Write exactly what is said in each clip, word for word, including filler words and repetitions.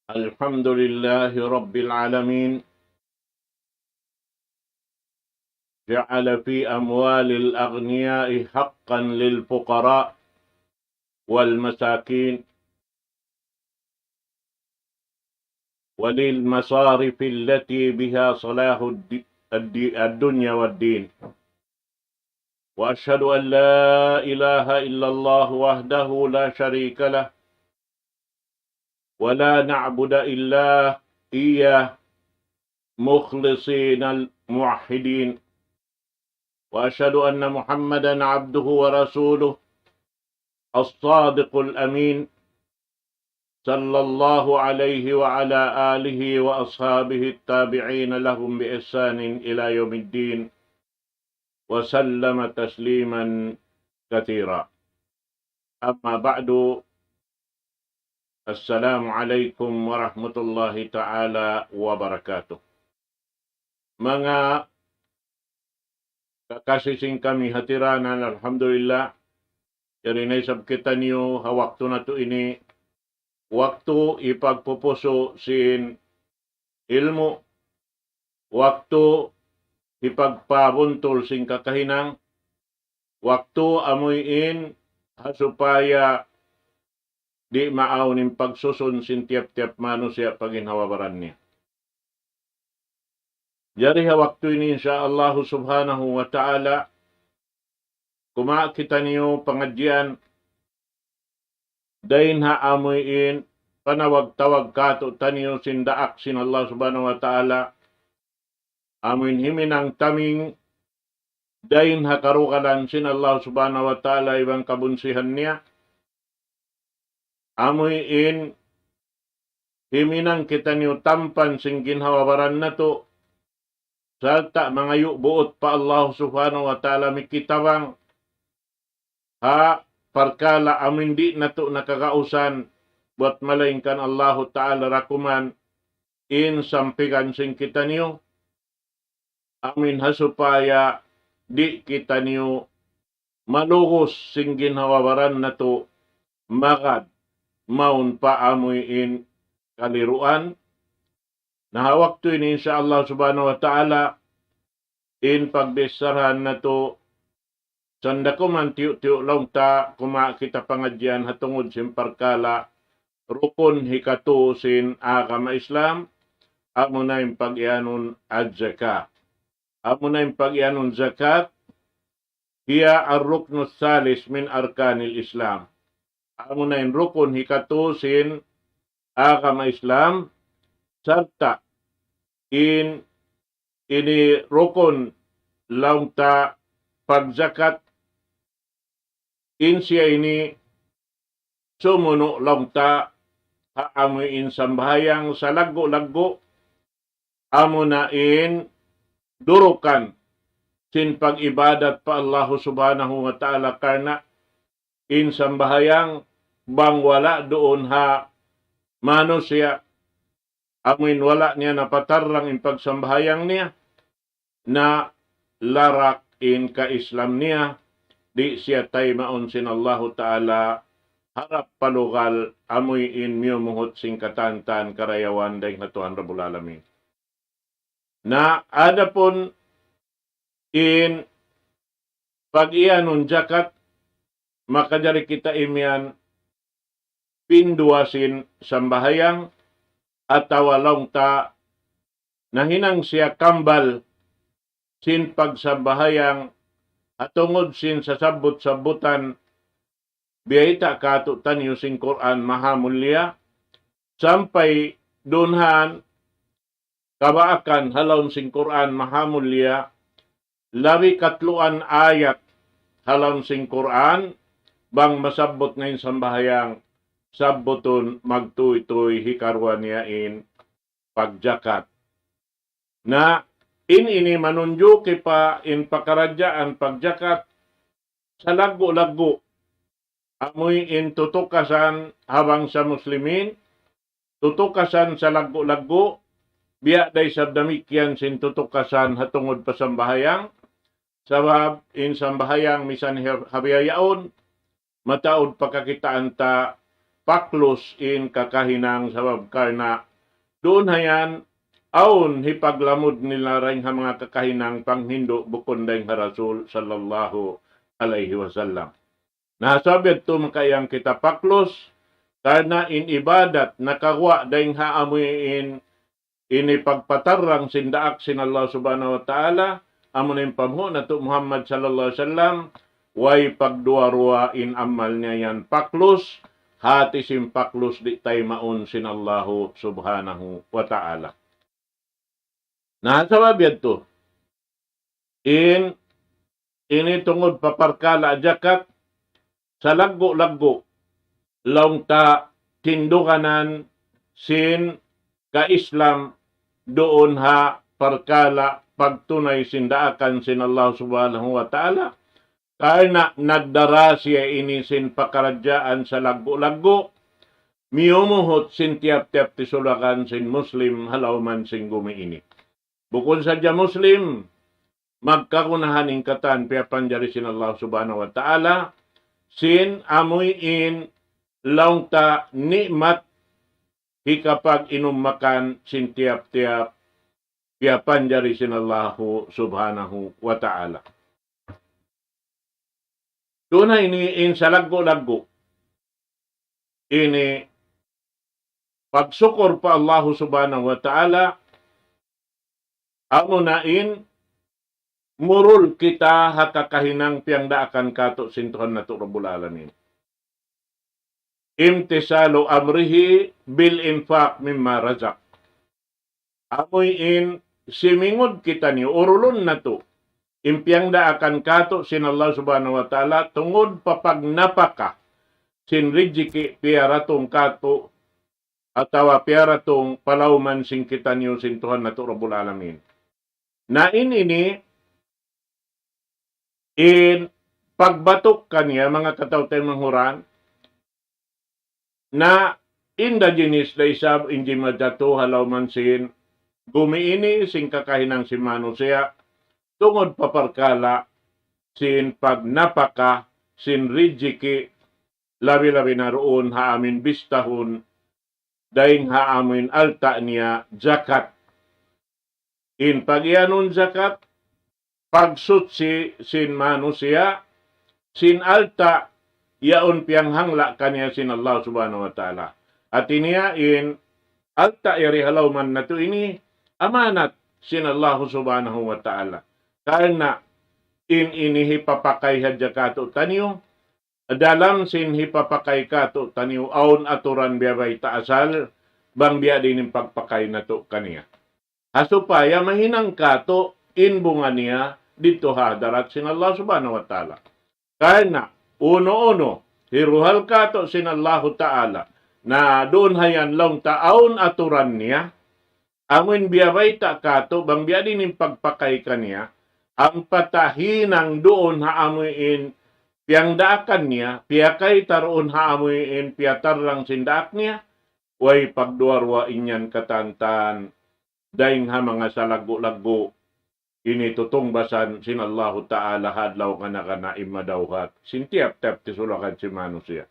الحمد لله رب العالمين، جعل في أموال الأغنياء حقا للفقراء والمساكين وللمصارف التي بها صلاح الد-، الد-، الدنيا والدين. وأشهد أن لا إله إلا الله وحده لا شريك له، ولا نعبد إلا إياه مخلصين الموحدين. وأشهد أن محمدا عبده ورسوله الصادق الأمين، صلى الله عليه وعلى آله وأصحابه التابعين لهم بإحسان إلى يوم الدين، وسلم تسليما كثيرا. أما بعد، السلام عليكم ورحمة الله تعالى وبركاته. Manga kakasi sin kami hatiranan, alhamdulillah, yari na isab kitaniyu ha waktu natu' ini, waktu hipagpupusu' sin ilmu', waktu hipagpabuntul sin kakahinang, waktu amuin ha supaya di' maawn in pagsusun sin tiyap-tiyap manusiya' pa ginhawa-baran niya. Jari ha waktu ini, insya Allah subhanahu wa ta'ala, kumawa' kitaniyu pangadjian dayn ha amuin panawag-tawag kātu'niyu sin daak sin Allah subhanahu wa ta'ala, amuin himinang taming dayn ha karugalan sin Allah subhanahu wa ta'ala iban kabunsihan niya, amuin himinang kitaniyu tampan sin ginhawa-baran natu', sarta' mangayu' buut pa Allah subhanahu wa ta'ala mikitabang ha parkala' amuin di' natu' nakagausan buat malaingkan Allahu ta'ala dakuman in sampigan sin kitaniyu, amuin ha supaya di' kitaniyu malugus sin ginhawa-baran natu' magad mawn pa amuin kaliruan. Na ha waktu ini, insya Allah subhanahu wa ta'ala, in pagbicharahan natu' sanda kuman tiyu'-tiyu' laung ta kumawa' kita pangadjian ha tungud sin parkala' rukun hikatu sin agama Islam, amuna in pag-iyanun az-zakat. Amuna in pag-iyanun zakat, هي الركن الثالث من أركان الإسلام. Amuna in rukun hikatu sin agama Islam, sarta' in ini rukun laung ta pagzakat, in siya ini sumunu' laung ta ha amuin sambahayang salaggu'-laggu', amuna in durukan sin pag-ibadat pa Allahu subhanahu wa ta'ala, karna' in sambahayang bang wala' duun ha manusiya', amuin wala' niya napatarrang in pagsambahayang niya, na larak in ka-Islam niya, di' siya taymaun sin Allahu ta'ala harap pa lugal amuin miyumuhut sin katantan karayawan dayn ha Tuhan Rabbul Alamin. Na adapun in pag-iyanun zakat, makajari kita imiyan pinduwa sin sambahayang, atawa laung ta nahinang siya kambal sin pagsambahayang ha tungud sin sasabbut-sabbutan biyayta' kātu'niyu sin Qur'an maha mulia, sampay dunhan kabaakan ha lawm sin Qur'an maha mulia, labi katluan ayat ha lawm sin Qur'an, bang masabbut na in sambahayang, sabbutun magtūy-tūy hikaruwa niya in pagzakat. Na in ini manunjuki pa in pakaradjaan pagzakat salaggu'-laggu'. Amuin tutukasan ha bangsa Muslimin, tutukasan salaggu'-laggu', biya' da isab damikkiyan sin tutukasan ha tungud pa sambahayang, sabab in sambahayang misan ha-, ha bihaun, mataud pa kakitaan ta, paklus in kakahinang sabab karna' duun hayan awn hipaglamud nila dayn ha manga kakahinang panghindu' bukun dayn ha Rasul sallallahu alayhi wasallam. Na sabab yadtu makayang kita paklus, karna' in ibadat nakaguwa' dayn ha amuin ini pagpatarrang sin daak sin Allah Subhanahu wa Ta'ala, amu in panghu' natu' Muhammad sallallahu alayhi wasallam, way pagduwa-ruwa in amal niya yan paklus, hati sin paklus di' taymaun sin Allahu Subhanahu wa Ta'ala. Na sabab yadtu, in ini tungud pa parkala' jakat, salaggu'-laggu' laung ta tinduganan sin ka-Islam duun ha parkala' pagtunay sin daakan sin Allah Subhanahu wa Ta'ala, karna' nagdara siya ini sin pakaradjaan salaggu'-laggu', miyumuhut sin tiyap-tiyap tisulakan sin Muslim ha lawm sin gumi ini. Bukun sadja Muslim, magkagunahan in katan piyapanjari sin Allah Subhanahu wa Ta'ala, sin amuin laung ta ni'mat hikapag-inum makan sin tiyap-tiyap piyapanjari sin Allahu Subhanahu wa Ta'ala. Duun ha ini in salaggu'-laggu' ini pagsukur pa Allahu Subhanahu wa Ta'ala, amuna in murul kita ha kakahinang piyangdaakan katu' sin Tuhan natu' Rabbul Alamin. امتثال أمره بالإنفاق مما رزق. Amuin simingud kitaniyu, urulun natu' in piyangdaakan katu' sin Allah Subhanahu wa Ta'ala tungud pa pagnapaka sin rijiki' piyaratung katu' atawa piyaratung pa lawm sin kitaniyu sin Tuhan natu' Rabbul Alamin. Na in ini in pagbatuk kaniya manga kataw-taymanghuran, na inda jinis da isab in jimajatu ha lawm sin gumi ini sin kakahinang sin manusiya', tungud pa parkala' sin pagnapaka sin rijiki', labi-labi na duun ha amuin bistahun dayn ha amuin alta' niya jakat. In pagiyanun jakat, pagsuchi sin manusiya', sin alta' yaun piyanghangla' kaniya sin Allah Subhanahu wa Ta'ala. Hati niya in alta' yari ha lawm natu' ini amanat sin Allah Subhanahu wa Ta'ala. Karna' in ini hipapakay hadja katu' taniyu, dalam sin hipapakay katu' taniyu awn aturan biya' bayta' asal, bang biya' diin in pagpakay natu' kaniya. Ha supaya mahinang katu' in bunga niya didtu ha hadarat sin Allah Subhanahu wa Ta'ala. Karna' unu-unu, hiruhal katu' sin Allahu Ta'ala, na duun hayan laung ta awn aturan niya, amuin biya' bayta' katu', bang biya' diin in pagpakay kaniya, ampa ta hinang duun ha amuin piyangdaakan niya, piyakay ta duun ha amuin piyatarrang sin daak niya, way pagduwa-ruwa in yan katantan, dayn ha manga salaggu'-laggu', ini tutungbasan sin Allahu Ta'ala ha adlaw kana-kana in madawhat sin tiyap-tiyap tisulakan sin manusiya'.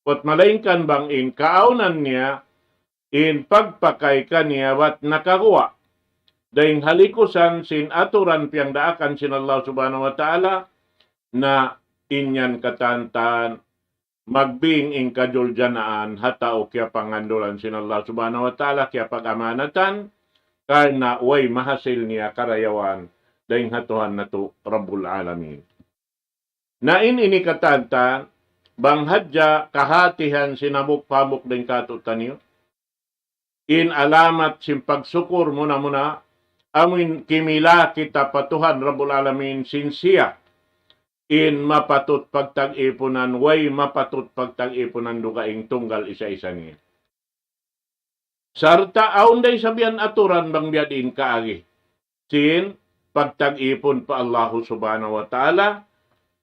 Bat malaingkan bang in kaawnan niya, in pagpakay kaniya bat nakaguwa' dayn ha likusan sin aturan piyangdaakan sin Allah Subhanahu wa Ta'ala, na in yan katantan magbing in kajuljanaan ha tau kiyapangandulan sin Allah Subhanahu wa Ta'ala, kiyapag-amanatan, karna' way mahasil niya karayawan dayn ha Tuhan natu' Rabbul Alamin. Na in ini katantan, bang hadja kahatihan sin hambuuk-hambuuk dayn katu' taniyu, in alamat sin pagsukur muna-muna, amuin kimila kita pa Tuhan Rabbul Alamin sin siya in mapatut pagtag-ipunan, way mapatut pagtag-ipunan dugaing tunggal isa-isa niya. Sarta' awn da isab yan aturan bang biya' diin kaagi sin pagtag-ipun pa Allahu Subhanahu wa Ta'ala,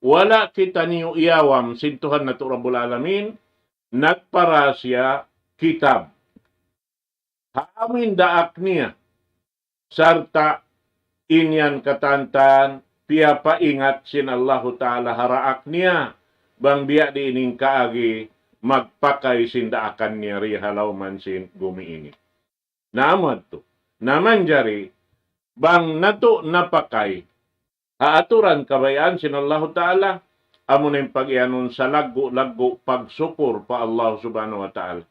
wala' kitaniyu iyawam sin Tuhan natu' Rabbul Alamin, nagpara siya kitab ha amuin daak niya, sarta' in yan katantan piyapaingat sin Allahu Ta'ala ha daak niya, bang biya' diin in kaagi magpakay sin daakan niya di ha lawm sin gumi ini. Na amu yadtu. Na manjari, bang natu' napakay, ha aturan kabayaan sin Allahu Ta'ala, amu na in pag-iyanun salaggu'-laggu' pagsukur pa Allah Subhanahu wa Ta'ala.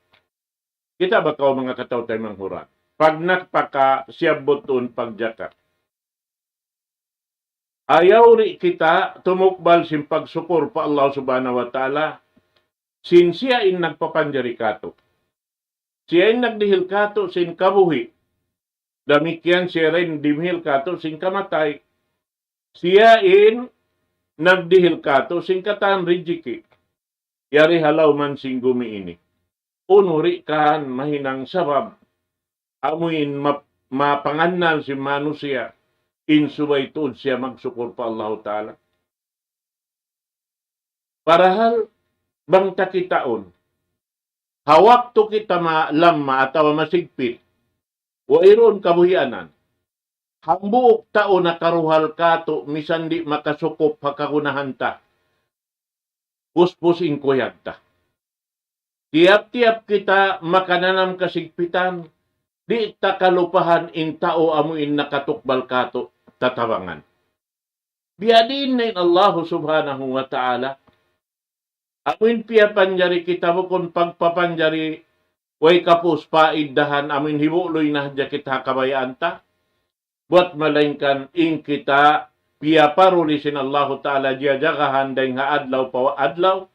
Kita' ba kaw manga kataw-taymanghuran? Pag nagpaka siyabbut tuun pagjakat. Ayaw di' kita tumukbal sin pagsukur pa Allah Subhanahu wa Ta'ala, sin siya in nagpapanjari katu'. Siya in nagdihil katu' sin kabuhi'. Damikkiyan siya da in dimihil katu' sin kamatay. Siya in nagdihil katu' sin katan rijiki. Yari ha lawm sin gumi ini. Unu di' kan mahinang sabab amu in ma-, mapangannal sin manusiya' in subay tuud siya magsukur pa Allahu Ta'ala. Parahal bang ta kitaun, ha waktu kita ma-, lamma atawa masigpit, wayruun kabuhianan. Hambuuk tau nakaruhal katu', misan di' makasukup ha kagunahan ta. Puspus in kuyag ta. Tiyap-tiyap kita makananam kasigpitan, di' ta kalupahan in tau amu in nakatukbal katu' tatabangan. Biyadiin na in Allahu Subhanahu wa Ta'ala. Amu in piyapanjari kita bukun pagpapanjari way kapus paiddahan amu in hibu'luy na hadja kita ha kabayaan ta. Buwat malaingkan in kita piyaparuli sin Allahu Ta'ala jiyajagahan dayn ha adlaw pa wa-, adlaw,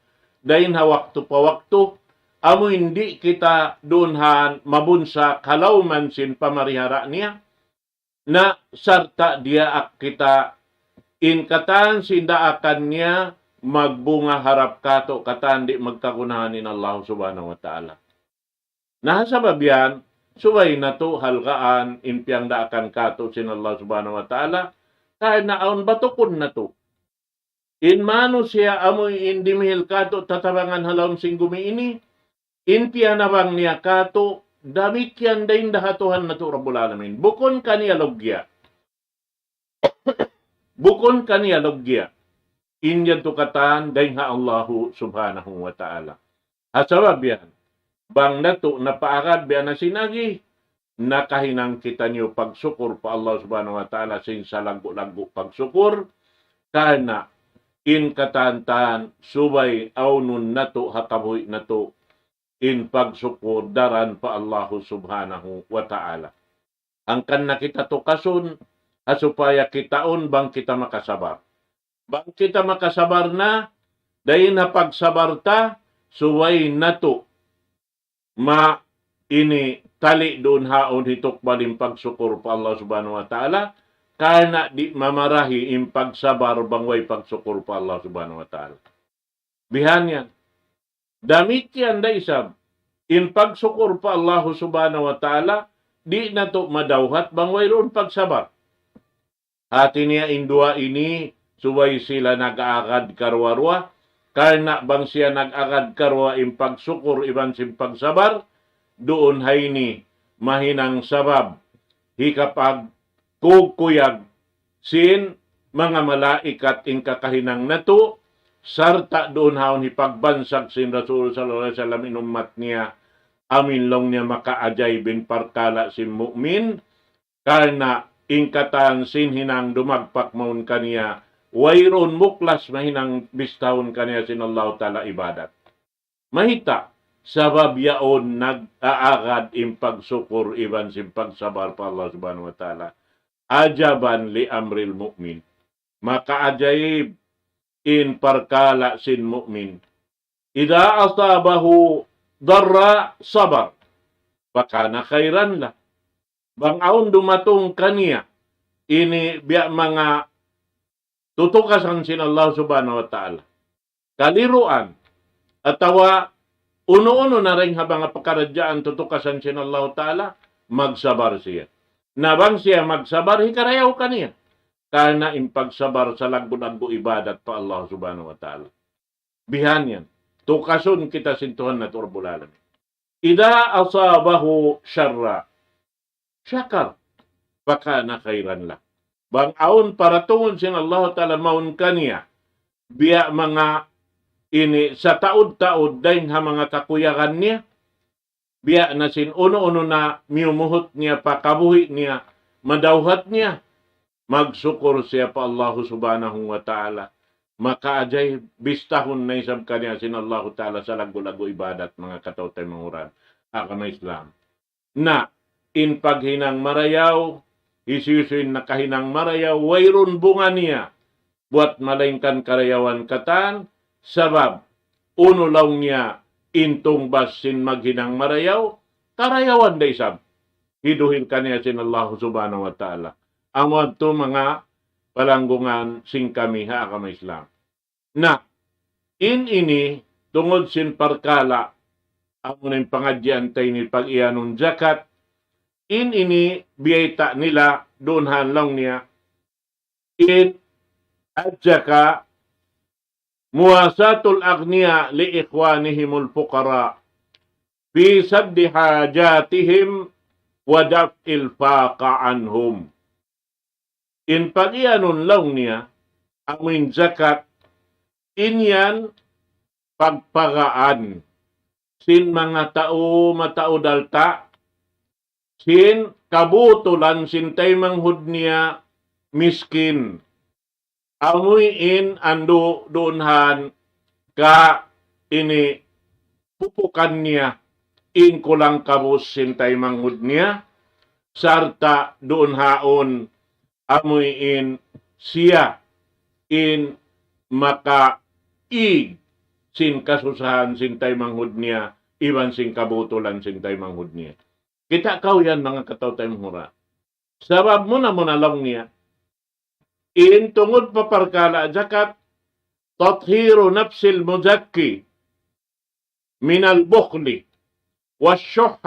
dayn ha waktu pa waktu, amu in di' kita duun han mabunsak ha lawm sin pamarihara niya, na sarta' diyaak kita in katan sin daakan niya magbunga harap katu' katan di' magkagunahan in Allah Subhanahu wa Ta'ala. Na ha sabab yan, subay natu' halgaan in piyangdaakan katu' sin Allah Subhanahu wa Ta'ala, karna' awn batukun natu'. In manusiya' amu in dimihil katu' tatabangan ha lawm sin gumi ini, in piyanabang niya katu', damikkiyan da in da ha Tuhan natu' Rabbul Alamin. Bukun kaniya lugya. Bukun kaniya lugya. In yan tu katan dayn ha Allahu Subhanahu wa Ta'ala. Ha sabab yan, bang natu' napaagad biya' na sin agi, nakahinang kitaniyu pagsukur pa Allah Subhanahu wa Ta'ala sin salaggu'-laggu' pagsukur, karna' in katan-katan subay awnun natu' ha kabuhi' natu' in pagsukur daran pa Allahu Subhanahu wa Ta'ala. Hangkan na kita tukasun, ha supaya kitaun bang kita makasabar. Bang kita makasabar na, dayn ha pagsabar ta, subay natu' ma ini tali duun haun hitukbal in pagsukur pa Allah Subhanahu wa Ta'ala, karna' di' mamarahi in pagsabar bang way pagsukur pa Allah Subhanahu wa Ta'ala. Bihan yan. Damikkiyan da isab, in pagsukur pa Allah Subhanahu wa Ta'ala, di' natu' madawhat bang wayruun pagsabar. Hati niya in duwa ini, subay sila nag-aagad karuwa-ruwa, karna' bang siya nag-agad karuwa in pagsukur iban sin pagsabar, duun ha ini mahinang sabab hikapagkukuyag sin manga malaikat in kakahinang natu', sarta' duun haun hipagbansag sin Rasul sallallahu alayhi wasallam in ummat niya, amu in laung niya makaajayib in parkala' sin mu'min, karna' in katan sin hinang dumagpak mawn kaniya, wayruun muklas mahinang bistahun kaniya sin Allahu Ta'ala ibadat. Mayta', sabab yaun nag-aagad in pagsukur iban sin pagsabar pa Allah Subhanahu wa Ta'ala. عجبا لأمر المؤمن. Makaajayib in parkala' sin mu'min. إذا أصابه ضراء صبر فكان خيرا له. Bang awn dumatung kaniya, ini biya' manga tutukasan sin Allah Subhanahu wa Ta'ala. Kaliruan, atawa unu-unu na dayn ha manga pakaradjaan tutukasan sin Allah Ta'ala, magsabar siya. Na bang siya magsabar, hikarayaw kaniya. Karna' in pagsabar salaggu'-laggu' ibadat pa Allah Subhanahu wa Ta'ala. Bihan yan. Tukasun kita sin Tuhan natu' Rabbul Alamin. إذا أصابه سراء شكر فكان خيرا له. Bang awn paratungun sin Allah Ta'ala mawn kaniya, biya' manga ini sataud-taud dayn ha manga kakuyagan niya, biya' na sin unu-unu na miyumuhut niya pa kabuhi' niya, madawhat niya, magsukul siya pa Allahu Subhanahu wa Ta'ala. Makaajay, bistahun na isab kaniya sin Allahu Ta'ala salaggu'-laggu' ibadat, manga kataw-taymanghuran agama Islam. Na, in paghinang marayaw, hisiyu-siyu in nakahinang marayaw, wayruun bunga niya buat malaingkan karayawan katan, sabab unu laung niya in tungbas sin maghinang marayaw, karayawan da isab hiduhil kaniya sin Allahu Subhanahu wa Ta'ala. Amu yadtu manga palanggungan sin kami ha agama Islam. Na, in ini, tungud sin parkala', amu na in pangadjian ta ini pag-iyanun jakat, in ini biyayta' nila duun ha laung niya, in الزكاة مواساة الأغنياء لإخوانهم الفقراء في سد حاجاتهم ودفع الفاقة عنهم. In pag-iyanun laung niya, amuin jakat, in yan pagpagaan sin manga tau mataud alta', sin kabutulan sin taymanghud niya miskin. Amuin andu' duun han ka ini pupukan niya in kulang-kabus sin taymanghud niya, sarta' duun haun amuin siya in makaig sin kasusahan sin taymanghud niya, iban sin kabutulan sin taymanghud niya. Kita' kaw yan, manga kataw-taymanghuran. Sabab muna-muna laung niya, in tungud pa parkala' jakat, تطهير نفس المزكي من البخل والشح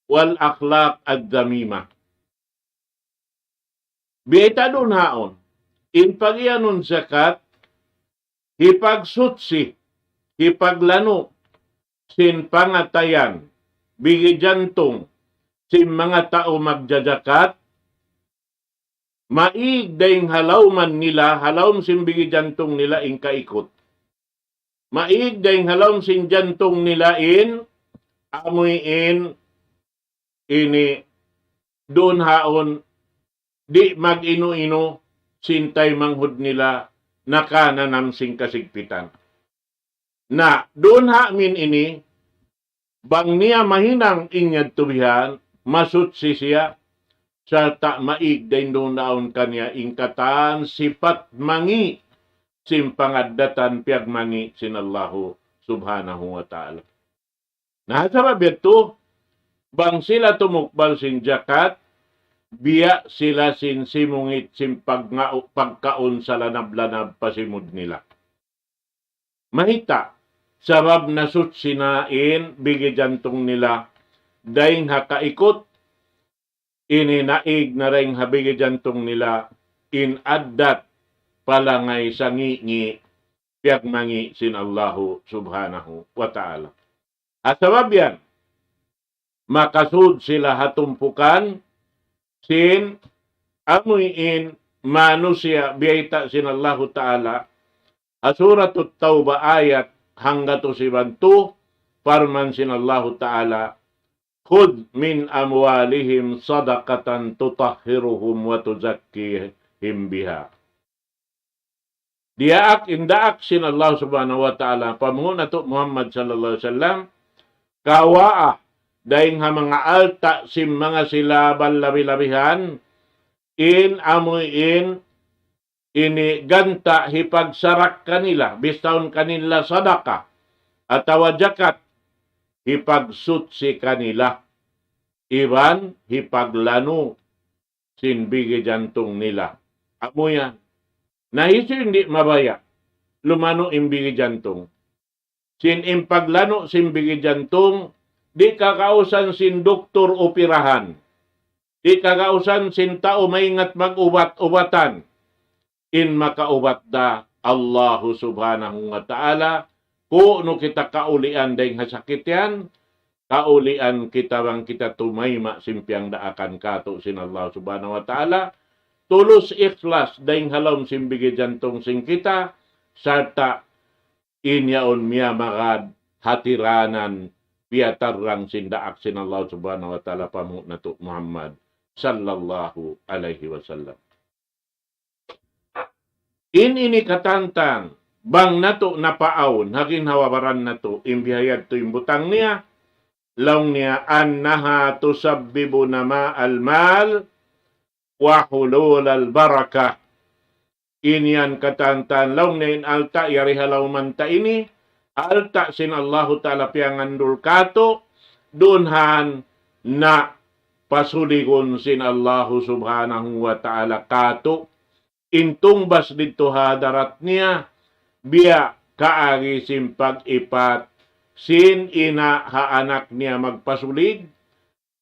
والأخلاق الذميمة. Biyayta' duun haun, in pag-iyanun jakat, hipagsuchi, hipaglanu', sin pangatayan, bigi jantung, sin manga tau magjajakat, maig dayng ha lawman nila, ha lawm sin bigi jantung nila in kaikut. Maig dayng ha lawm sin jantung nila in, amuin ini duun haun, di' mag-inu-inu sin taymanghud nila nakananam sin kasigpitan. Na, duun ha amin ini, bang niya mahinang in yadtu bihan, masuchi siya, sarta' maig dayng duun haun kaniya in katan sipat mangi' sin pangaddatan piyagmangi' sin Allahu Subhanahu wa Ta'ala. Na, sabab yadtu, bang sila tumukbal sin jakat, biya' sila sin simungit sin pagngau-, pagkaun salanab-lanab pa simud nila. Mayta', sabab nasuchi na in bigi jantung nila dayng ha kaikut, ini naig na dayng ha bigi jantung nila in addat palangay sangi'-ngi' piyagmangi' sin Allahu Subhanahu wa Ta'ala. Ha sabab yan, makasud sila ha tumpukan sin amuin manusiya' biyayta' sin Allahu Ta'ala. Ha Suratut Tawbah ayat hanggatus iban tu, parman sin Allahu Ta'ala, خذ من أموالهم صدقة تطهرهم وتزكيهم بها. Diyaak, in daak sin Allah Subhanahu wa Ta'ala pa manga natu' Muhammad sallallahu alayhi wasallam, kawaa dayng ha manga alta' sin manga sila balabi-labihan, in amuin ini ganta' hipagsarak kanila, bistahun kanila sadaka, atawa jakat, hipagsuchi kanila, iban hipaglanu' sin bigi jantung nila. Amu yan. Na hisiyu in di' mabaya' lumanu' in bigi jantung? Sin in paglanu' sin bigi jantung, di' kagausan sin doktor operahan. Di' kagausan sin tau maingat mag-ubat-ubatan. In makaubat da Allahu Subhanahu wa Ta'ala, kunu' kita kaulian dayng ha sakit yan, kaulian kita bang kita tumayma' sin piyangdaakan katu' sin Allah Subhanahu wa Ta'ala, tulus ikhlas dayng ha lawm sin bigi jantung sin kita, sarta' in yaun miyamagad hatiranan piyatarrang sin daak sin Allah Subhanahu wa Ta'ala pa Muhammad sallallahu alayhi wasallam. In ini katantan, bang natu' napaawn, hagin hawabaran natu', in bihayad tu in butang niya, laung niya, أنها تسبب نماء المال وحلول البركة. In yan katantan, laung niya in alta' yari ha lawman ta ini, alta' sin Allahu Ta'ala piyangandul katu', dunhan na pasuligun sin Allahu Subhanahu wa Ta'ala katu'. In tungbas didtu ha hadarat niya, biya' kaagi sin pag-ipat sin ina' ha anak niya magpasulig,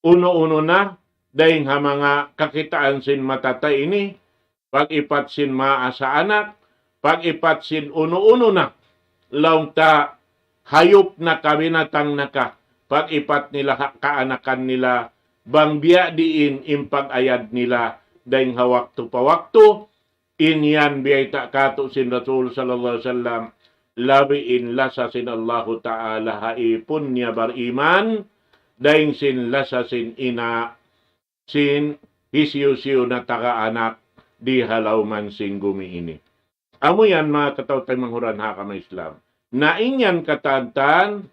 unu-unu na, dayng ha manga kakitaan sin mata ta ini, pag-ipat sin maas ha anak, pag-ipat sin unu-unu na, laung ta hayup na ka, binatang na ka, pag-ipat nila ha kaanakan nila, bang biya' diin in pag-ayad nila, dayng ha waktu pa waktu, in yan biyayta' katu' sin Rasul sallallahu alayhi wasallam, labi in lasa sin Allahu Ta'ala ha ipun niya bariman, dayng sin lasa sin ina', sin hisiyu-siyu na taga anak di ha lawman sin gumi ini. Amu yan manga kataw-taymanghuran ha agama Islam. Na in yan katantan,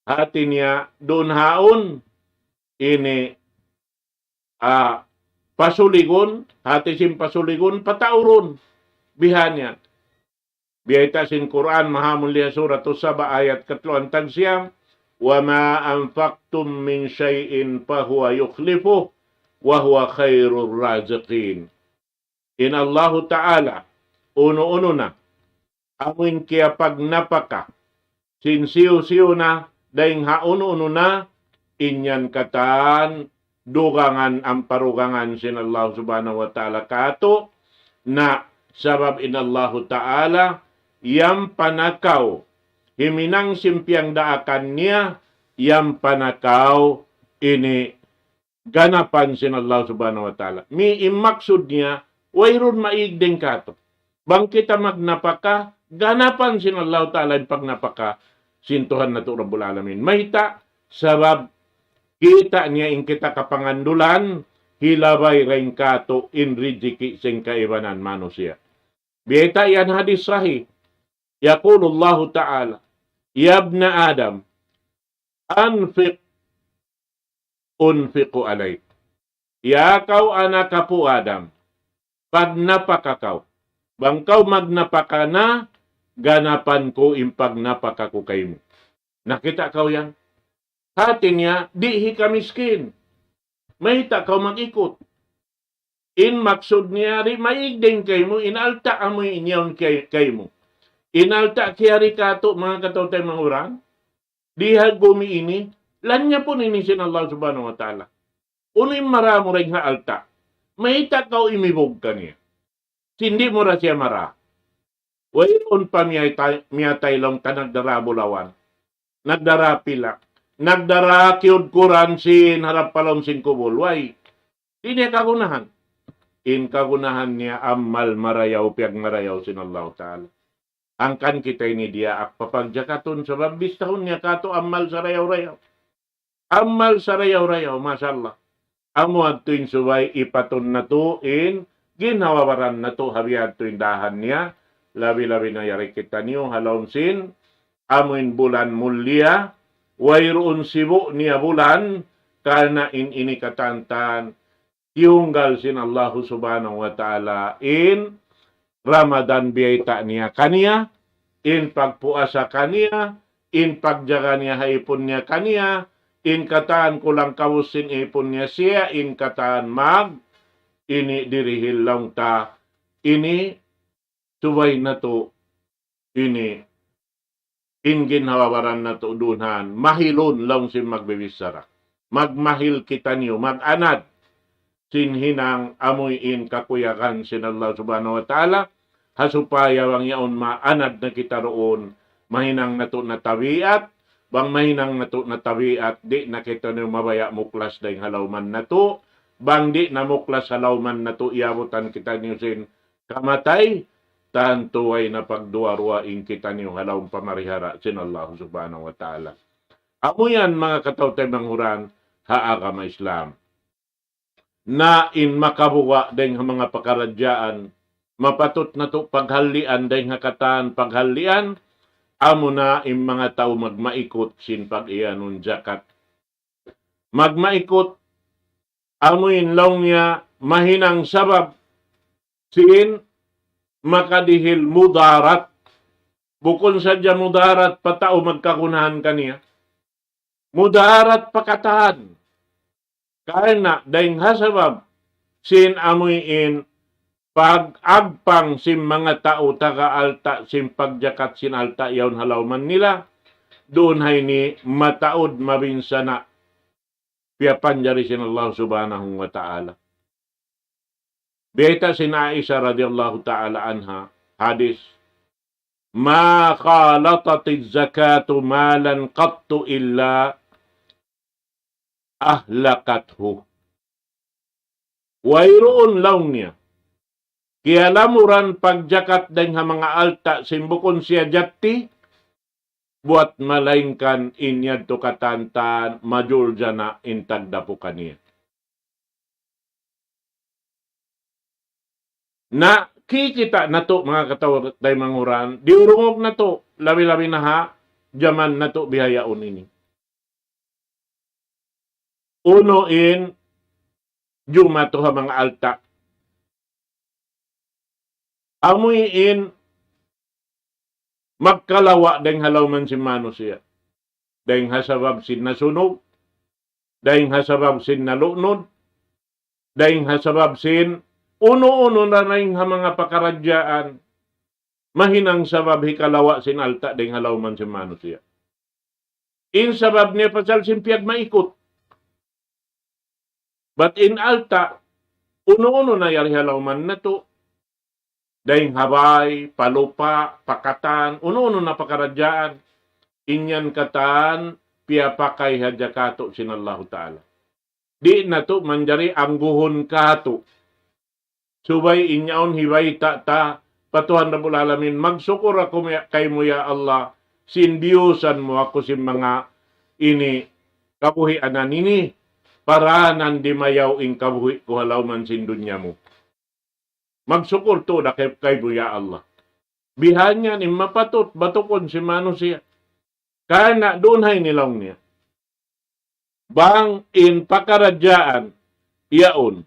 hati niya dunhaun ini, ah, pasuligun, hati sin pasuligun, pataurun. Bihan yan. Biyayta' sin Qur'an, mahamulliya Surat Saba ayat katluan tag siyam, وما أنفقتم من شيء فهو يخلفه وهو خير الرازقين. In Allahu Ta'ala, unu-unu na, amuin kiyapagnapaka, sin siyu-siyu na, dayng ha unu-unu na, in yan katan, dugangan ampa dugangan sin Allah Subhanahu wa Ta'ala katu', na sabab in Allahu Ta'ala, yampa na kaw, himinang sin piyagdaakan niya, yampa na kaw ini ganapan sin Allah Subhanahu wa Ta'ala. Mi in maksud niya, wayruun maig dayng katu'. Bang kita magnapaka, ganapan sin Allah Ta'ala in pagnapaka sin Tuhan natu' Rabbul Alamin. Mayta', sabab kita' niya in kita kapangandulan, hilabay dayng katu' in rijiki' sin kaibanan manusiya'. Biyayta' yan hadis sahih. يقول الله تعالى: يا ابن آدم أنفق أنفق عليك. Ya kaw anak apu' Adam, pagnapaka kaw. Bang kaw magnapaka na, ganapan ku in pagnapaka ku kaymu. Nakita' kaw yan? Hati niya, di' hika miskin. Mayta' kaw mag-ikut. In maksud niya, di' maig dayng kaymu, in alta' amu in yaun kay-, kaymu. In alta' kiyari katu', manga kataw-taymanghuran, di ha gumi ini, lanyapun ini sin Allah Subhanahu wa Ta'ala. Unu in mara mu dayng ha alta'? Mayta' kaw imibug kaniya? Sin di' mu da siya mara. Wayruun pa miyatay, miyatay laung ta nagdara bulawan. Nagdara pilak. Nagdara kiyudkuran sin harap pa lawm sin kubul. Way. Di' niya kagunahan. In kagunahan niya amal marayaw, piyagmarayaw sin Allah Ta'ala. Hangkan kita ini diyaak papagjakatun sabab bistahun niya katu' amal sarayaw-rayaw. Amal sarayaw-rayaw, masha Allah. Amu adtu in subay ipatun natu' in ginhawa-baran natu' ha biya' adtu in dahan niya, labi-labi na yari kitaniyu ha lawm sin, amu in bulan mulliya, wayruun sibu' niya bulan, karna' in ini katantan, tiyunggal sin Allahu Subhanahu wa Ta'ala in Ramadan biyayta' niya kaniya, in pagpuasa kaniya, in pagjaga niya ha ipun niya kaniya, in katan kulang kawus sin ipun niya siya, in katan mag, ini dirihil laung ta, ini subay natu', ini in ginhawa-baran natu' dunhan, mahilun laung sin magbibichara. Magmahil kitaniyu, mag-anad sin hinang amuin kakuyagan sin Allah Subhanahu wa Ta'ala, ha supaya bang yaun maanad na kita duun, mahinang natu' na tabiat, bang mahinang natu' na tabiat, di' na kitaniyu mabaya' muklas dayng ha lawman natu', bang di' na muklas ha lawman natu', iyabutan kitaniyu sin kamatay, tantu way na pagduwa-ruwa in kitaniyu ha lawm pamarihara sin Allah Subhanahu wa Ta'ala. Amu yan, manga kataw-taymanghuran ha agama Islam. Na in makabuga' dayng ha manga pakaradjaan, mapatut natu' paghallian dayng ha katan paghallian, amuna in manga tau magmaikut sin pag-iyanun jakat. Magmaikut, amu in laung niya mahinang sabab sin makadihil mudarat. Bukun sadja mudarat pa tau magkagunahan kaniya. Mudarat pa katan. Karna' dayng ha sabab sin amuin pag-agpang sin manga tau taga alta' sin pagjakat sin alta' yaun ha lawman nila, duun ha ini mataud mabinsana' piyapanjari sin Allah Subhanahu wa Ta'ala. Biyayta' sin Aisha radiyallahu ta'ala anha, hadith, ما خالطت الزكاة مالا قط إلا أهلكته. Wayruun laung niya kiyalamuran pagjakat dayng ha manga alta' sin bukun siya jatti, buwat malaingkan in yadtu katan-katan majul jana in tagdapu kaniya. Na kikita' natu' manga kataw-taymanghuran, diyurungug natu', labi-labi na ha jaman natu' bihaun ini. Unu in jumatu ha manga alta'. Amuin magkalawa' dayng ha lawman sin manusiya'. Dayng ha sabab sin nasunug, dayng ha sabab sin nalunud, dayng ha sabab sin unu-unu na dayng ha manga pakaradjaan, mahinang sabab hikalawa' sin alta' dayng ha lawman sin manusiya'. In sabab niya pasal sin piyagmaikut. Bat in alta', unu-unu na yari ha lawman natu', dayng ha bay, pa lupa', pa katan, unu-unu na pakaradjaan, in yan katan piyapakay hadja katu' sin Allahu Ta'ala. Di' natu' manjari angguhun katu'. Subay in yaun hibayta' ta pa Tuhan Rabbul Alamin, magsukul aku ya, kaymu ya Allah, sin biyusan mu aku sin manga ini kabuhianan ini, paranan dimayaw in kabuhi' ku ha lawman sin dunya mu. Magsukul tuud aku kay-, kaymu ya Allah. Bihan yan in mapatut batukun sin manusiya'. Karna' duun ha ini laung niya. Bang in pakaradjaan yaun,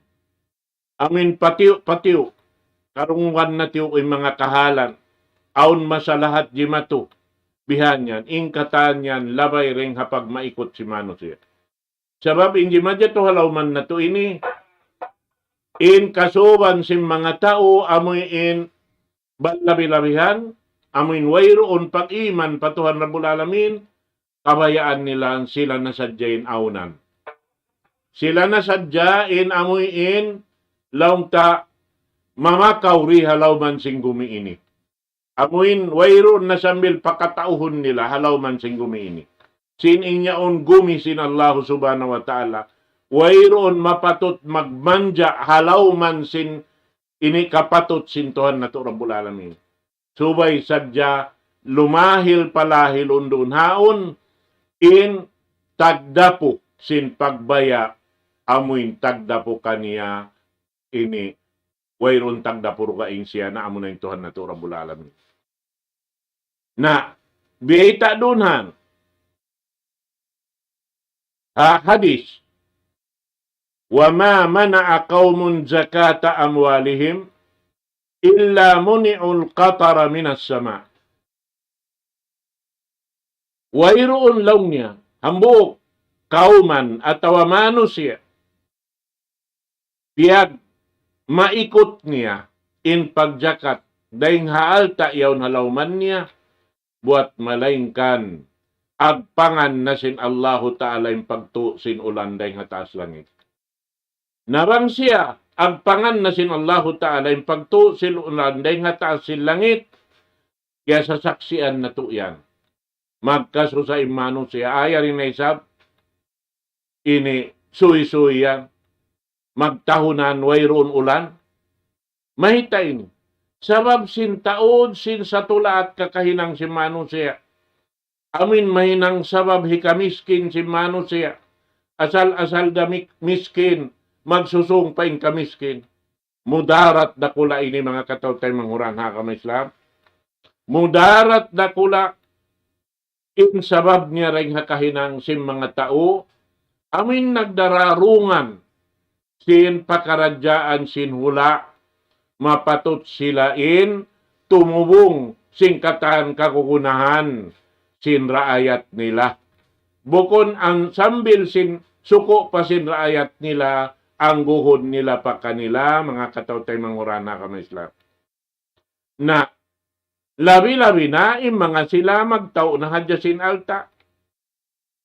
amuin patiyu'-patiyu', karungugan natiyu' in manga kahalan, awn masalahat jimatu, bihan yan, in katan yan, labay dayng ha pagmaikut sin manusiya'. Sabab in jimajatu ha lawman natu' ini, in kasuban sin manga tau, amuin balabi-labihan, amuin wayruun pag-iman pa Tuhan Rabbul Alamin, kabayaan nila sila na sadja in aunan. Sila na sadja in amuin laung ta mamakaw di ha lawman sin gumi ini. Amuin wayruun na sambil pakatauhun nila ha lawman sin gumi ini. Sin in yaun gumi sin Allah Subhanahu wa Ta'ala. Wayruun mapatut magmanja ha lawman sin ini kapatut sin Tuhan natu' Rabbul Alamin. Subay sadja lumahil palahil unduun haun in tagdapu sin pagbaya' amuin tagdapu kaniya ini wayruun tagdapu dugaing siya na amuna in Tuhan natu' Rabbul Alamin. Na, biyayta' duun han. Ha, hadith. وما منع قوم زكاة أموالهم إلا منعوا القطر من السماء. Wayruun laung niya, hambuuk kawman atawa manusiya', piyagmaikut niya in pagjakat dayng ha alta' yaun ha lawman niya, buwat malaingkan agpangan na sin Allahu Ta'ala in pagtu' sin ulan dayng ha taas langit. Na bang siya, agpangan na sin Allahu Ta'ala in pagtu' sin ulan dayng ha taas sin langit, kiyasasaksian natu' yan. Magkasusa in manusiya', ayaw in isab, ini suysuy yan. Magtahunan wayruun ulan. Mayta' ini. Sabab sin taud sin satulaat kakahinang sin manusiya'. Amin mahinang sabab hikamiskin sin manusiya'. Asal-asal da mik-, miskin, magsusung pa in kamiskin. Mudarat dakula' ini manga kataw-taymanghuran ha agama Islam. Mudarat dakula' in sabab niya dayn ha kahinang sin manga tau, amin nagdararungan sin pakaradjaan sin hula', mapatut sila in tumubung sin katan kagunahan sin raayat nila. Bukun ang sambil sin suku' pa sin raayat nila, angguhun nila pa kanila, manga kataw-taymanghuran ha agama Islam. Na, labi-labi na in manga sila magtau' na hadja sin alta'.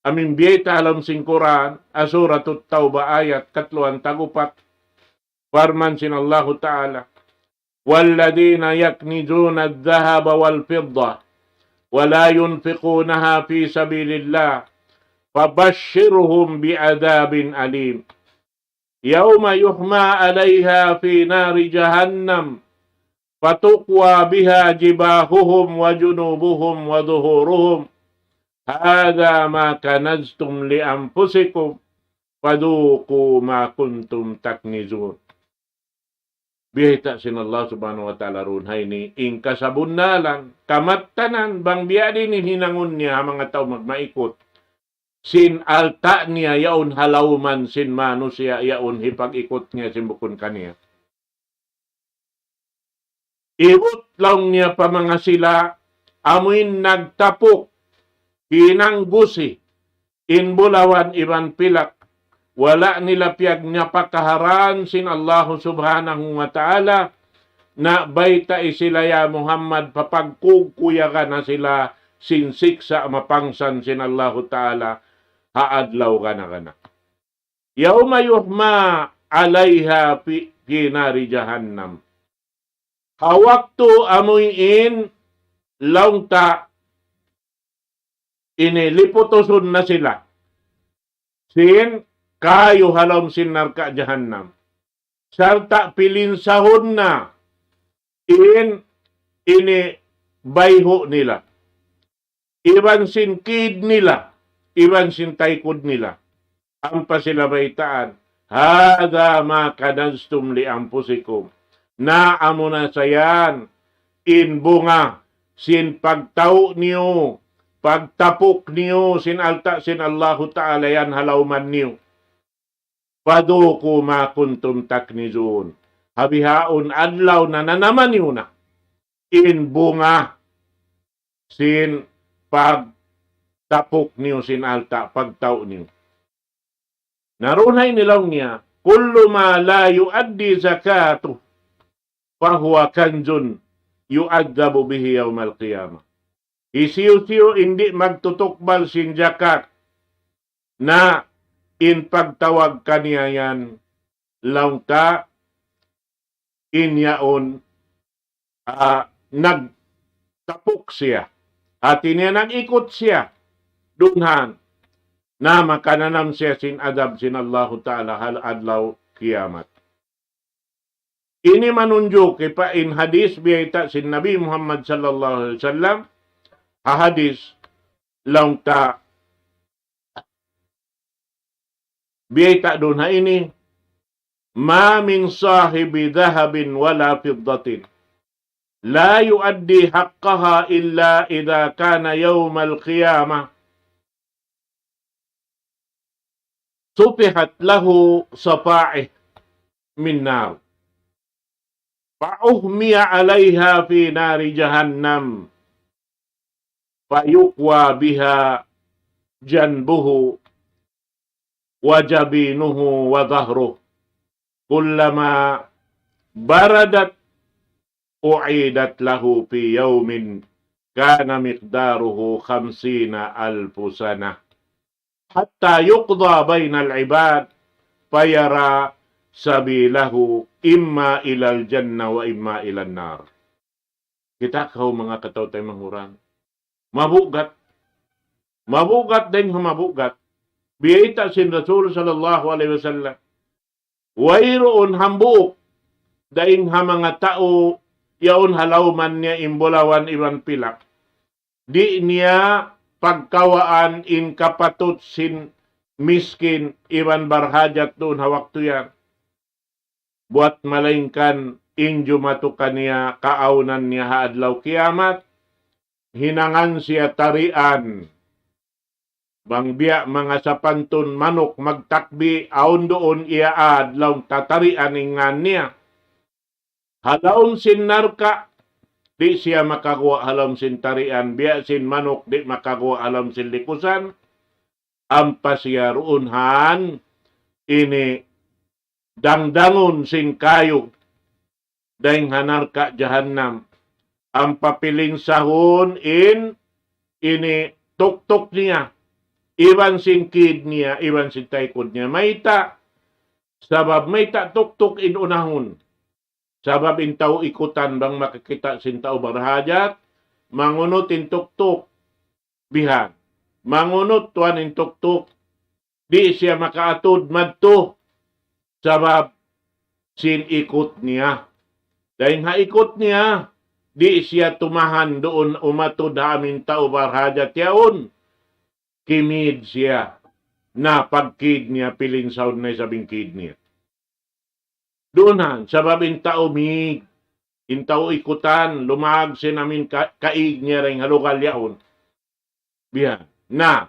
Amin biyayta' ha lawm sin Qur'an, ha Suratut Tawbah ayat katluan tag-upat. Parman sin Allahu Ta'ala, والذين يكنزون الذهب والفضة ولا ينفقونها في سبيل الله فبشرهم بعذاب أليم. يوم يحمى عليها في نار جهنم فتكوى بها جباههم وجنوبهم وظهورهم هذا ما كنزتم لأنفسكم فذوقوا ما كنتم تكنزون. Biyayta' sin Allah Subhanahu wa Ta'ala duun ha ini, in kasabunnalan, kamattanan, bang biya' diin in hinangun niya ha manga tau magmaikut sin alta' niya yaun ha lawman sin manusiya' yaun hipag-ikut niya sin bukun kaniya. Ibut laung niya pa manga sila, amuin nagtapuk, hinang gusi, in bulawan iban pilak, wala' nila piyagnapakaharan sin Allahu Subhanahu wa Ta'ala, na baytai sila ya Muhammad, papagkugkuyagan na sila sin siksa' mapangsan sin Allahu Ta'ala ha adlaw gana-gana. يوم يحمى عليها في، في نار جهنم. Ha waktu amuin laung ta ini liputusun na sila sin kayu ha lawm sin narka' jahannam. Sarta' pilinsahun na in ini bayhu' nila. Iban sin kid nila, iban sin taykud nila. Ampa sila baytaan, هذا ما كنزتم لأنفسكم. Na amuna sa yan, in bunga, sin pagtau' niyu, pagtapuk niyu, sin alta' sin Allahu Ta'ala yan ha lawman niyu. فذوقوا ما كنتم تكنزون. Ha bihaun adlaw nananama niyu na in bunga sin pagtapuk niyu sin alta', pagtau' niyu. Na duun ha ini laung niya, كل ما لا يؤدي زكاته فهو كنز يعذب به يوم القيامة. Hisiyu-siyu in di' magtutukbal sin jakat, na in pagtawag kaniya yan laung ta in yaun, ah, nagtapuk siya. Hati niya nag-ikut siya. Dunhan na makananam siya sin adab sin Allahu Ta'ala ha adlaw kiyamat. Ini manunjuki pa in hadis biyayta' sin Nabi Muhammad sallallahu alayhi wasallam, ha hadis laung ta biyayta' duun ha ini, ما من صاحب ذهب ولا فضة لا يؤدي حقها إلا إذا كان يوم القيامة سفحت له صفائح من نار فأحمي عليها في نار جهنم فيكوى بها جنبه وجبينه وظهره كلما بردت أعيدت له في يوم كان مقداره خمسين ألف سنة حتى يقضى بين العباد فيرى سبيله إما إلى الجنة وإما إلى النار. Kita' kaw manga kataw-taymanghuran. Mabugat. Mabugat dayn ha mabugat. Biyayta' sin Rasul sallallahu alayhi wasallam. Wayruun hambuuk dayn ha manga tau yaun ha lawman niya in bulawan iban pilak. Di' niya pagkawaan in kapatut sin miskin iban barhajat duun ha waktu yan. Buwat malaingkan in jumatu kaniya kaawnan niya ha adlaw kiyamat, hinangan siya tarian. Bang biya' manga sapantun manuk magtakbi, awn duun iyaad laung ta tarian in ngan niya. Ha lawm sin narka', di' siya makaguwa' ha lawm sin tarian, biya' sin manuk di' makaguwa' ha lawm sin likusan, ampa siya duun han ini dangdangun sin kayu dayn ha narka' jahannam. Ampa pilinsahun in ini tuktuk niya, iban sin kid niya, iban sin taykud niya. Mayta', sabab mayta' tuktuk in unahun. Sabab in tau ikutan bang makakita' sin tau barhajat, mangunut in tuktuk. Bihan. Mangunut tuwan in tuktuk, di' siya makaatud madtu. Sabab sin ikut niya. Dayn ha ikut niya, di' siya tumahan duun umatud ha amin tau barhajat yaun. Kimid siya. Na pagkid niya, pilinsahun na isab in kid niya. Duun han, sabab in tau mig, in tau ikutan, lumag sin amin ka-, kaig niya dayn ha lugal yaun. Biya'. Na,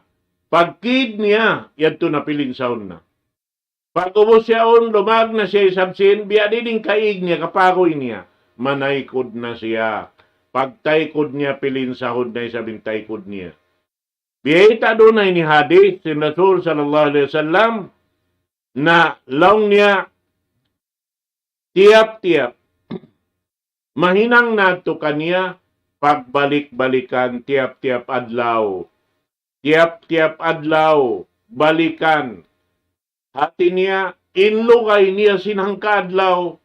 pagkid niya, yadtu na pilinsahun na. Pag-ubus yaun, lumag na siya isab sin, biya' diin in kaig niya, kapaguy niya. Manaykud na siya. Pagtaykud niya, pilinsahun na isab in taykud niya. Biyayta' duun na ini hadith sin Rasul sallallahu alayhi wasallam, na laung niya, tiyap-tiyap mahinang natu' kaniya pagbalik-balikan tiyap-tiyap adlaw. Tiyap-tiyap adlaw, balikan. Hati niya, in lugay niya sin hangka adlaw,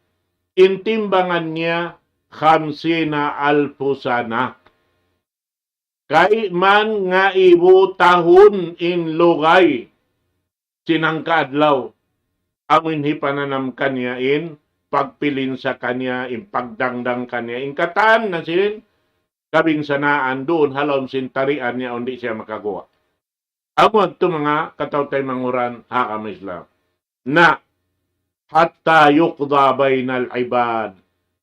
in timbangan niya, خمسين ألف سنة. Kayman ngaibu tahun in lugay sin hangka adlaw. Amu in hipananam kaniya in pagpilinsa kaniya, in pagdangdang kaniya, in katan na sin kabinsanaan duun ha lawm sin tarian niya awn di' siya makaguwa'. Amu yadtu manga kataw-taymanghuran ha agama Islam. Na, حتى يقضى بين العباد.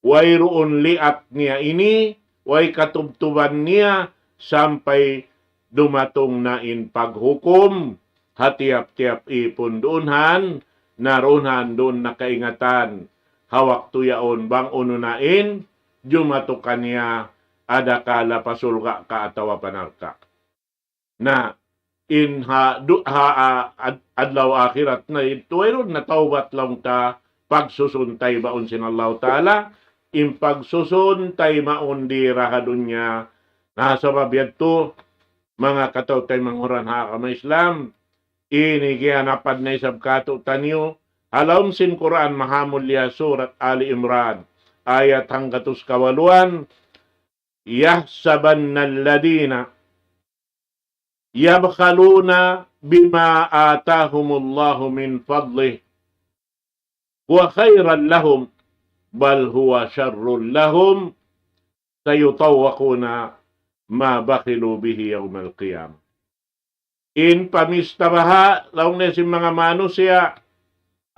Wayruun liat niya ini, way katubtuban niya, sampay dumatung na in paghukum ha tiyap-tiyap īpun duun han, na duun han duun na kaingatan ha waktu yaun bang unu na in jumatu kaniya, adakala pa surga' ka atawa pa narka'. Na in ha, du-, ha, a-, ad-, adlaw akhirat na yadtu, wayruun na tawbat laung ta, pagsusun taymaun sin Allahu Ta'ala, in pagsusun taymaun di ha dunya. Na sabab yadtu, manga kataw-taymanghuran ha agama Islam, ini giyanapan na isab kātu'niyu, ha lawm sin Qur'an Mahamulliya, Surat Ali Imran, ayat hanggatus kawaluan, يحسبن الذين يبخلون بما آتاهم الله من فضله هو خيرا لهم بل هو شر لهم سيطوقون ما بخلوا به يوم القيامة. In pamista baha', laung niya sin manga manusiya',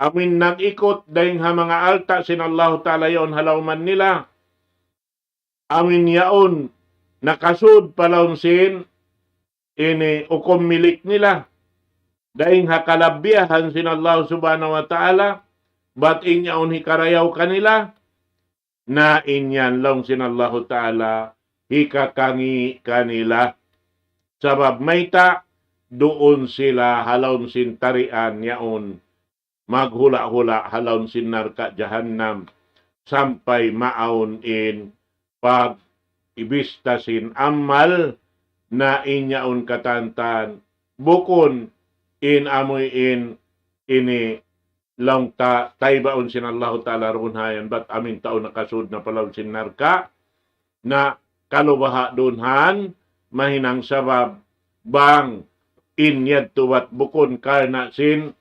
amuin nag-ikut dayn ha manga alta' sin Allahu Ta'ala yaun ha lawman nila, amuin yaun nakasud pa lawm sin ini hukum milik nila. Dayn ha kalabbiyahan sin Allah Subhanahu wa Ta'ala, bat in yaun hikarayaw kanila, na in yan laung sin Allahu Ta'ala, hikakangi' kanila. Sabab mayta', duun sila ha lawm sin tarian yaun maghula'-hula' ha lawm sin narka' jahannam, sampay maawn in pag-ibista sin amal na in yaun katantan, bukun in amuin ini laung ta taybaun sin Allahu Ta'ala duun ha yan, bat amuin tau nakasud na pa lawm sin narka', na kalu baha' duun han, mahinang sabab bang in yadtu bat bukun karna' sin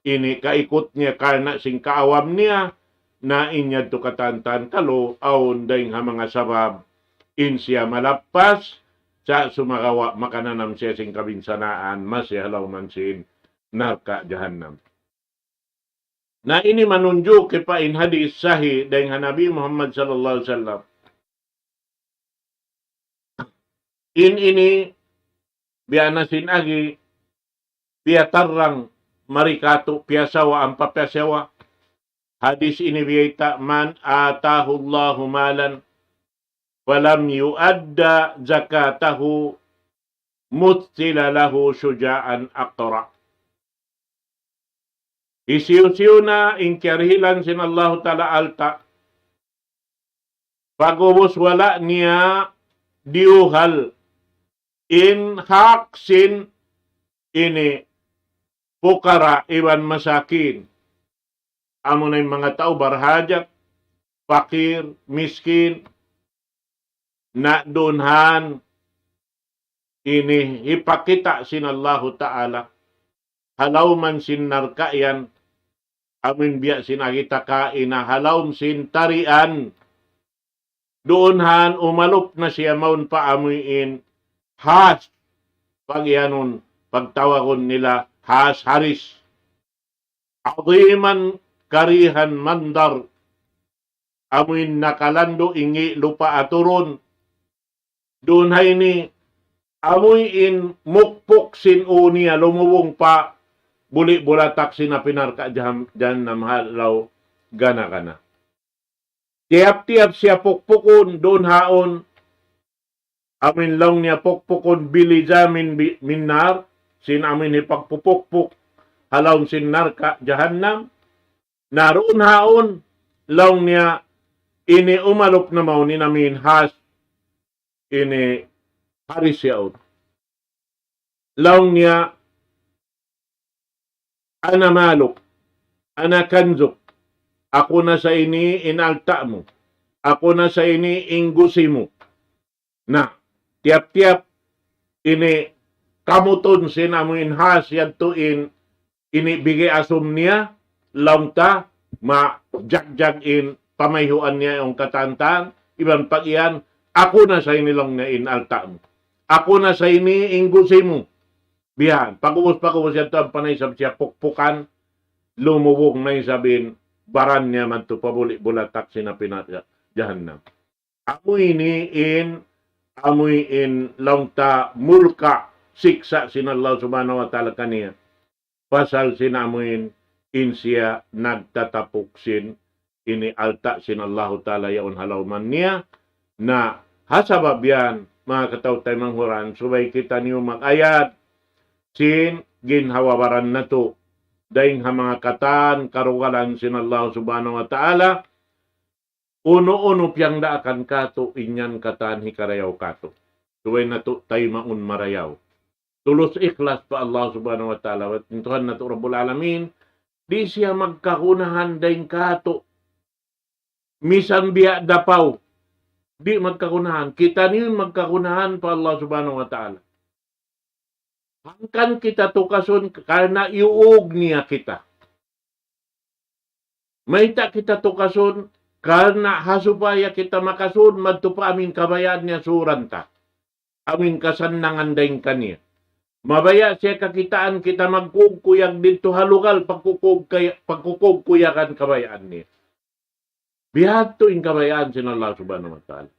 ini kaikut niya, karna' sin kaawam niya, na in yadtu katan-katan kalu awn dayng ha manga sabab in siya malappas, sa' sumagawa' makananam siya sin kabinsanaan, masi ha lawm sin narka' jahannam. Na ini manunjuki pa in hadith sahih dayng ha Nabi Muhammad sallallahu alayhi wasallam. In ini, biya' na sin agi, piyatarrang mari katu', piyasawa, ampa piyasawa. Hadith ini biyayta', من آتاه الله مالا فلم يؤد زكاته مثل له شجاعا أقرع. Hisiyu-siyu na in kiyarihilan sin Allahu Ta'ala alta', pag'ubus wala' niya diyuhal in hak sin ini pukara iban masakin. Amuna in manga tau barhajat, pakir, miskin, na duun han ini hipakita' sin Allahu Ta'ala ha lawm sin narka' yan, amuin biya' sin agi ta kaina ha lawm sin tarian. Duun han umalup na siya mawn pa amuin has, pag-iyanun, pagtawagun nila has haris. عظيما كريه المنظر. Amuin nakalandu' in lupa' aturun. Duun ha ini, amuin mukpuk sin ū niya lumubung pa buli' bulatak sin api narka' jaham-, jahannam ha adlaw gana-gana. Tiyap-tiyap siya pukpukun, duun haun, amuin laung niya pukpukun بلجام من نار, sin amuin hipagpupukpuk ha lawm sin narka' jahannam. Na duun haun, laung niya, ini umalup na mawn in amuin has, ini haris yaun. Laung niya, أنا مالك, أنا كنزك. Aku na sa ini in alta' mu. Aku na sa ini in gusi mu. Na, tiyap-tiyap ini kamutun sin amuin has yadtu in ini bigay asum niya, laung ta, majagjag in pamayhuan niya in katan-katan, iban pag-iyan, aku na sa ini laung niya in alta' mu. Aku na sa ini in gusi mu. Bihan, pag'ubus-pag'ubus yadtu ampa na isab siya pukpukan, lumubung na isab in baran niya madtu pa buli' bulatak sin api narka' jahannam. Amu ini in, amu in laung ta mulka', siksa' sin Allah Subhanahu wa Ta'ala kaniya. Pasal sin amu in, in siya nagtatapuk sin ini alta' sin Allahu Ta'ala yaun ha lawman niya. Na, ha sabab yan, manga kataw-taymanghuran, subay kitaniyu mag-ayad sin ginhawa-baran natu', dayng ha manga katan karugalan sin Allah Subhanahu wa Ta'ala, unu-unu piyagdaakan katu', in yan katan hikarayaw katu'. Subay natu' taymaun marayaw. Tulus ikhlas pa Allah Subhanahu wa Ta'ala. Wa in Tuhan natu' Rabbul Alamin, di' siya magkagunahan dayng katu'. Misan biya' dapaw, di' magkagunahan. Kitaniyu in magkagunahan pa Allah Subhanahu wa Ta'ala. Hangkan kita tukasun karna' iyuug niya kita. Mayta' kita tukasun? Karna' ha supaya kita makasud madtu pa amuin kabayaan niya suran ta. Amuin kasannangan dayng kaniya. Mabaya' siya kakitaan kita magkukuyag didtu ha lugal pagkukug-, kay-, pagkukug-kuyagan kabayaan niya. Bihadtu in kabayaan sin Allah Subhanahu wa Ta'ala.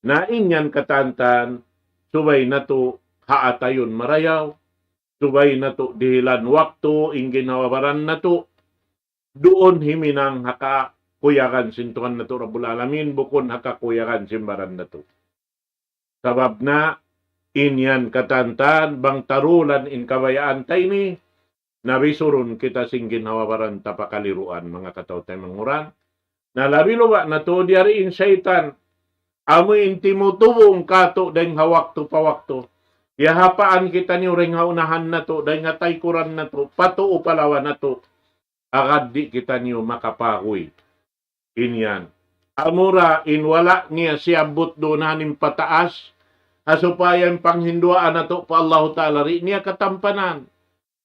Na in yan katan-katan, subay natu' haatayun marayaw, subay natu' dihilan waktu, in ginhawa-baran natu', duun himinang ha kakuyagan sin Tuhan natu' Rabbul Alamin, bukun ha kakuyagan sin baran natu'. Sabab na in yan katan-katan, bang tarulan in kabayaan ta ini, na bisurun kita sin ginhawa-baran ta pakaliruan, manga kataw-taymanghuran. Na labi-labi na tuud yari in saytan, amu in timutubung katu' dayng ha waktu pa waktu. Yahapaan kitaniyu dayng ha unahan natu', dayng ha taykuran natu', pa tuu pa lawa natu'. Agad di' kitaniyu makapaguy. In yan. Amura in wala' niya siyabbut duun ha amuin pataas, ha supaya in panghinduwaa natu' pa Allahu Ta'ala di' niya katampanan.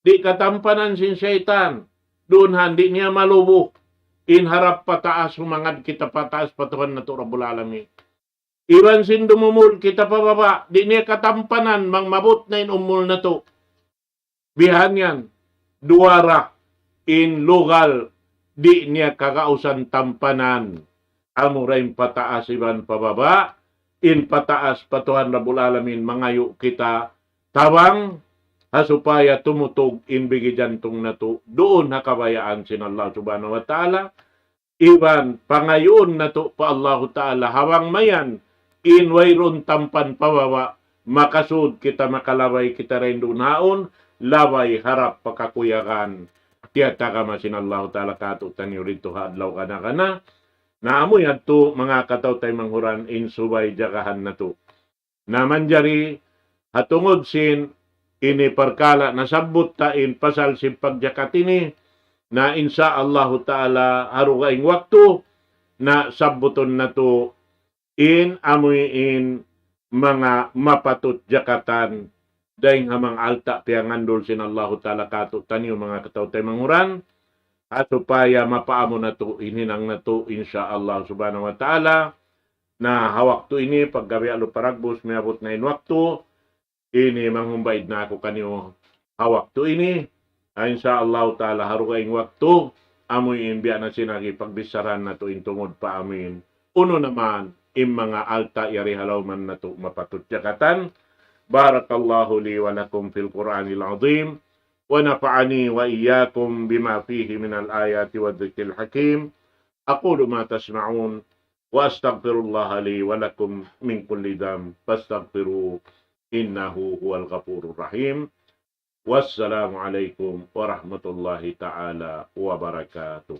Di' katampanan sin saytan. Duun ha di' niya malubu. in harap pa taas, humangad kita pa taas pa Tuhan natu' Rabbul Alamin. Iban sin dumumul kita pa baba', di' niya katampanan, bang maabut na in umul natu'. Bihan yan, duwa ra in lugal, di' niya kagausan tampanan. Amura in pa taas iban pa baba', in pa taas pa Tuhan Rabbul Alamin mangayu' kita tabang, ha supaya tumutug in bigi jantung natu' duun ha kabayaan sin Allah Subhanahu wa Ta'ala, iban pangayuun natu' pa Allahu Ta'ala ha bang mayan in wayruun tampan pa baba', makasud kita, makalabay kita dayn duun haun, labay harap pa kakuyagan. Tiyatagama sin Allahu Ta'ala kātu'niyu didtu ha adlaw kana-kana. Na amu yadtu manga kataw-taymanghuran in subay jagahan natu'. Na manjari ha tungud sin ini parkala' nasabbut ta in pasal sin pagjakat ini, na insya Allahu Ta'ala ha dugaing waktu, na sabbutun natu' in amuin manga mapatut jakatan, dayng ha manga alta' piyangandul sin Allahu Ta'ala kātu'niyu manga kataw-taymanghuran, ha supaya mapaamu natu' in hinang natu', insya Allah Subhanahu wa Ta'ala. Na ha waktu ini, pagga biya' lupa ragbus, miyabut na in waktu, ini manghumbay na aku kaniyu ha waktu ini. Ah, insya Allah Ta'ala, ha dugaing waktu, amu in biya' na sin agi pagbichara natu' in tungud pa amuin unu na man in manga alta' yari ha lawm natu' mapatut jakatan. بارك الله لي ولكم في القرآن العظيم، ونفعني وإياكم بما فيه من الآيات والذكر الحكيم. أقول ما تسمعون، وأستغفر الله لي ولكم من كل ذنب فاستغفروه، إنه هو الغفور الرحيم. والسلام عليكم ورحمة الله تعالى وبركاته.